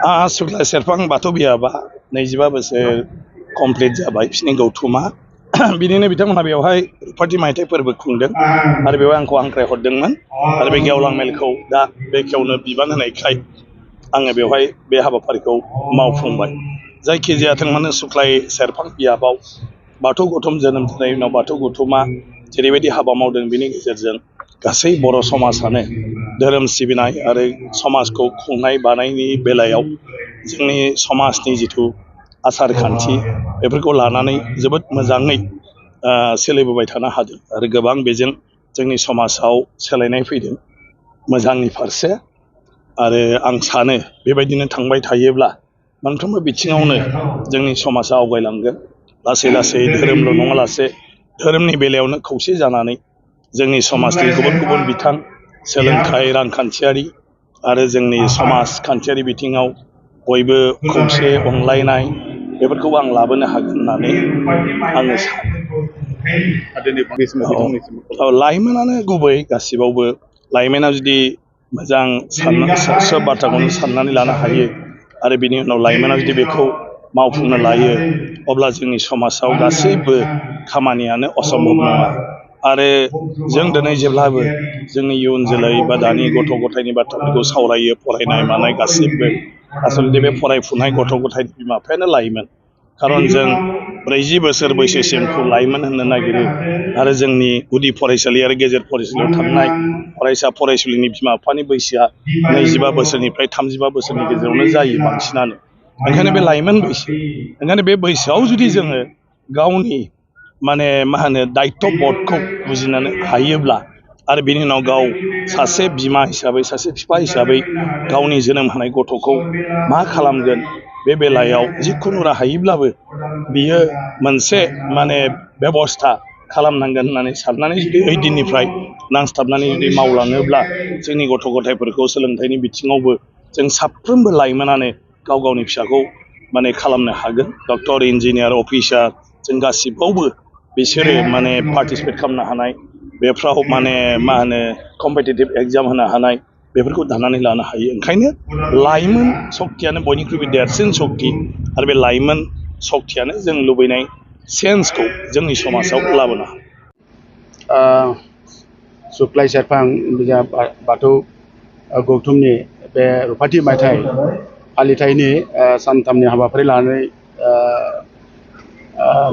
सुक्ला सेरफां बाथौ बियाबा 25 बोसोर कमप्लिट जाबाय बिसिनि गौथुमा बिदिनो बिथांमोनहा बेवहाय रुफाथि मायथाइ फोरबो खुंदों आरो बेवहाय आंखौ हांख्राय हरदोंमोन आरो बे गेवलां मेलखौ दा बेखेवनो बिबान होनायखाय आङो बेवहाय बे हाबाफारिखौ मावफुंबाय। जायखि जायाथों मानो सुक्लाय सेरफां बियाबाव बाथौ गौथुम जोनोम जानायनि उनाव बाथौ गौथुमा जेरैबायदि हाबा मावदों बिनि गेजेरजों गासै बर' समाजानो धोरोम सिबिनाय आरो समाजखौ खुंनाय बानायनि बेलायाव जोंनि समाजनि जिथु आसार खान्थि बेफोरखौ लानानै जोबोद मोजाङै सोलिबोबाय थानो हादों आरो गोबां बेजों जोंनि समाजाव सोलायनाय फैदों मोजांनि फारसे। आरो आं सानो बेबायदिनो थांबाय थायोब्ला मोनफ्रोमबो बिथिङावनो जोंनि समाजा आवगायलांगोन। लासै लासै धोरोमल' नङालासे धोरोमनि बेलायावनो खौसे जानानै जोंनि समाजनि गुबुन गुबुन बिथां सोलोंथाइ रांखान्थियारि आरो जोंनि समाजखान्थियारि बिथिङाव बयबो खौसे अनलायनाय बेफोरखौ आं लाबोनो हागोन होननानै आङो सानो। लाइमोनानो गुबै गासिबावबो लाइमोना जुदि मोजां सोब बाथ्राखौनो साननानै लानो हायो आरो बिनि उनाव लाइमोना जुदि बेखौ मावफुंनो लायो अब्ला जोंनि समाजाव गासैबो खामानियानो असम्भब नङा। आरो जों दिनै जेब्लाबो जोंनि इयुन जोलै बा दानि गथ' गथायनि बाथ्राफोरखौ सावरायो फरायनाय मानाय गासिबो आसलथे बे फरायफुनाय गथ' गथायनि बिमा बिफायानो लाइमोन। खारन जों 40 बोसोर बैसोसिमखौ लाइमोन होननो नागिरो आरो जोंनि गुदि फरायसालि आरो गेजेर फरायसालियाव थांनाय फरायसा फरायसुलिनि बिमा बिफानि बैसोआ 25 बोसोरनिफ्राय 35 बोसोरनि गेजेरावनो जायो बांसिनानो। ओंखायनो बे लाइमोन बैसो ओंखायनो बे बैसोआव जुदि जोङो गावनि दायित्व बधखौ बुजिनानै हायोब्ला आरो बिनि उनाव गाव सासे बिमा हिसाबै सासे बिफा हिसाबै गावनि जोनोम होनाय गथ'खौ मा खालामगोन बे बेलायाव जिखुनु राहायैब्लाबो बियो मोनसे बेबस्था खालामनांगोन होननानै साननानै जुदि ओइ दिननिफ्राय नांस्थाबनानै जुदि मावलाङोब्ला जोंनि गथ' गथायफोरखौ सोलोंथाइनि बिथिङावबो जों साफ्रोमबो लाइमोनानो गाव गावनि फिसाखौ खालामनो हागोन। डक्टर इन्जिनियार अफिसार जों गासिबावबो बिसोरो पार्टिसिपेट खालामनो हानाय बेफ्राव कम्पिटिटिभ एग्जाम होनो हानाय बेफोरखौ दानानै लानो हायो। ओंखायनो लाइमोन सक्तियानो बयनिख्रुइबो देरसिन सक्ति आरो बे लाइमोन सक्तियानो जों लुबैनाय चेन्जखौ जोंनि समाजाव लाबोनो हायो। सुक्लाय सेरफां बाथौ गौथुमनि बे रुफाथि मायथाइ फालिथायनि सानथामनि हाबाफारि लानानै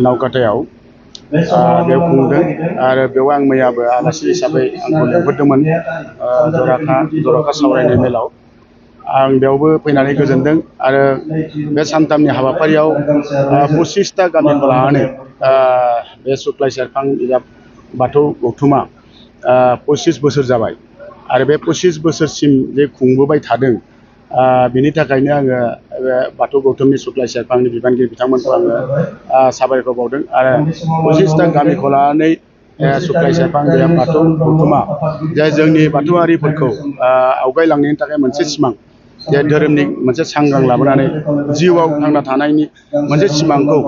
नावकाटायाव बेयाव खुंदों आरो बेयाव आं मैयाबो आलासि हिसाबै आंखौ लेंहरदोंमोन जर'खा सावरायनाय मेलाव। आं बेयावबो फैनानै गोजोनदों आरो बे सानथामनि हाबाफारियाव 25टा गामिखौ लानानै बे सुक्लाय सेरफां बाथौ गौथुमा 25 बोसोर जाबाय आरो बे 25 बोसोरसिम जे खुंबोबाय थादों बिनि थाखायनो आङो बाथौ गौथुमनि सुक्लाय सेरफांनि बिबानगिरि बिथांमोनखौ आङो साबायखर बावदों। आरो 25टा गामिखौ लानानै सुक्लाय सेरफां बे बाथौ गौथुमा जे जोंनि बाथौआरिफोरखौ आवगायलांनायनि थाखाय मोनसे सिमां जे धोरोमनि मोनसे सांग्रां लाबोनानै जिउआव थांना थानायनि मोनसे सिमांखौ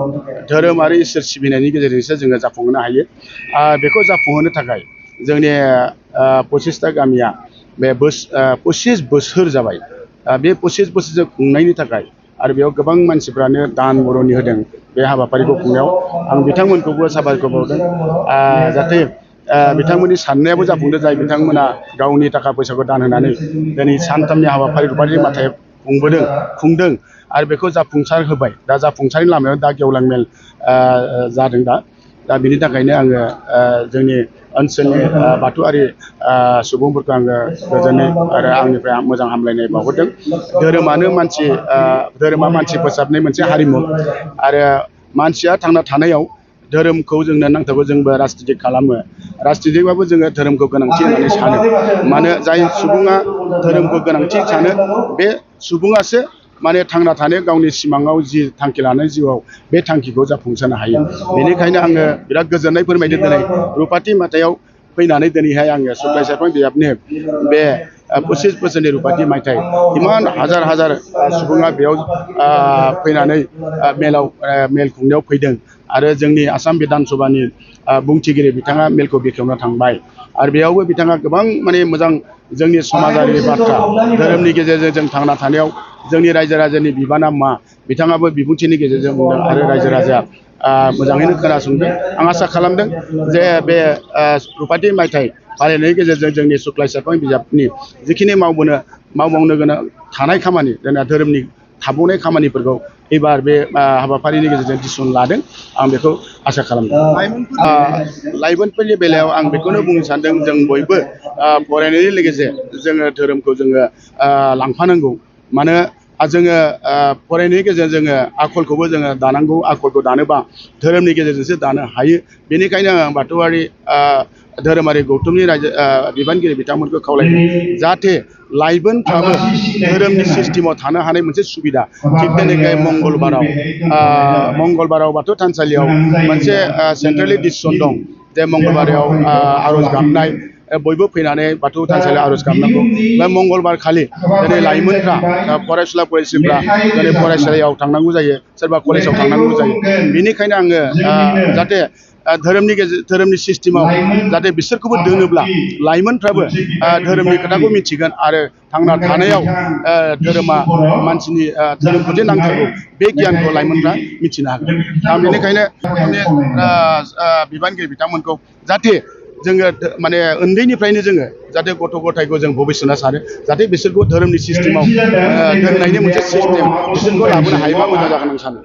धोरोम आरो इसोर सिबिनायनि गेजेरजोंसो जोङो जाफुंहोनो हायो। बेखौ जाफुंहोनो थाखाय जोंनि 25टा गामिया बे 25 बोसोर जाबाय। बे 25 बोसोरजों खुंनायनि थाखाय आरो बेयाव गोबां मानसिफ्रानो दान बरनि होदों बे हाबाफारिखौ खुंनायाव। आं बिथांमोनखौबो साबायखर बावदों जाहाथे बिथांमोननि साननायाबो जाफुंदों जाय बिथांमोना गावनि थाखा फैसाखौ दान होनानै दिनै सानथामनि हाबाफारि रुफाथि मायथाइ खुंदों आरो बेखौ जाफुंसार होबाय। दा जाफुंसारनि लामायाव दा गेवलां मेल जादों। दा बिनि थाखायनो आङो जोंनि ओनसोलनि बाथौआरि सुबुंफोरखौ आङो गोजोनै आरो आंनिफ्राय मोजां हामलायनाय बावहरदों। धोरोमा मानसि फोसाबनाय मोनसे हारिमु आरो मानसिया थांना थानायाव धोरोमखौ जोंनो नांथारगौ। जोंबो राजनितिक खालामो, राजनितिकबाबो जोङो धोरोमखौ गोनांथि होननानै सानो। जाय सुबुङा धोरोमखौ गोनांथि सानो बे सुबुङासो थांना थानो गावनि सिमाङाव जि थांखि लानाय जिउआव बे थांखिखौ जाफुंसारनो हायो। बेनिखायनो आङो बिराद गोजोननाय फोरमायदों दिनै रुफाथि मायथाइयाव फैनानै दिनैहाय आङो सुक्लाय सेरफां बियाबनि बे 25 बोसोरनि रुफाथि मायथाइ इमान हाजार हाजार सुबुङा बेयाव फैनानै मेल खुंनायाव फैदों आरो जोंनि आसाम बिधान सभानि बुंथिगिरि बिथाङा मेलखौ बेखेवना थांबाय आरो बेयावबो बिथाङा गोबां मोजां जोंनि समाजारि बाथ्रा धोरोमनि गेजेरजों जों थांना थानायाव जोंनि रायजो राजानि बिबाना मा बिथाङाबो बिबुंथिनि गेजेरजों बुंदों आरो रायजो राजाया मोजाङैनो खोनासंदों। आं आसा खालामदों जे बे रुपाथि मायथाइ फालिनायनि गेजेरजों जोंनि सुक्लाय सेरफां बिजाबनि जिखिनि मावबावनो गोनां थानाय खामानि जोंना धोरोमनि थाबावनाय खामानिफोरखौ एबार बे हाबाफारिनि गेजेरजों दिसन लादों आं बेखौ आसा खालामदों। लाइमोनफोरनि बेलायाव आं बेखौनो बुंनो सानदों जों बयबो फरायनायनि लोगोसे जोङो धोरोमखौ जोङो लांफानांगौ। मानो जोङो फरायनायनि गेजेरजों जोङो आखलखौबो जोङो दानांगौ। आखलखौ दानोबा धोरोमनि गेजेरजोंसो दानो हायो। बेनिखायनो आं बाथौआरि धोरोमारि गौथुमनि बिबानगिरि बिथांमोनखौ खावलायदों जाहाथे लाइमोनफ्राबो धोरोमनि सिस्टेमाव थानो हानाय मोनसे सुबिदा। थिग बेनिखाय मंगलबाराव बाथौ थानसालियाव मोनसे सेन्ट्रेलि डिसिसन दं जे मंगलबाराव आर'ज गाबनाय बयबो फैनानै बाथौ थानसालियाव आर'ज गाबनांगौ। बे मंगलबार खालि दिनै लाइमोनफ्रा फरायसुला फरायसुलिफ्रा दिनै फरायसालियाव थांनांगौ जायो, सोरबा कलेजाव थांनांगौ जायो। बेनिखायनो आङो जाहाथे धोरोमनि सिस्टेमाव जाहाथे बिसोरखौबो दोनोब्ला लाइमोनफ्राबो धोरोमनि खोथाखौ मिथिगोन आरो थांना थानायाव धोरोमा मानसिनि धोरोमखौ जे नांथारगौ बे गियानखौ लाइमोनफ्रा मिथिनो हागोन। आं बेनिखायनो बिबानगिरि बिथांमोनखौ जाहाथे जोङो माने उन्दैनिफ्रायनो जोङो जाहाथे गथ' गथायखौ जों भबिसतआ सानो जाहाथे बिसोरखौ धोरोमनि सिस्टेमाव दोननायनि मोनसे सिस्टेम बिसोरखौ लाबोनो हायोबा मोजां जागोन आं सानो।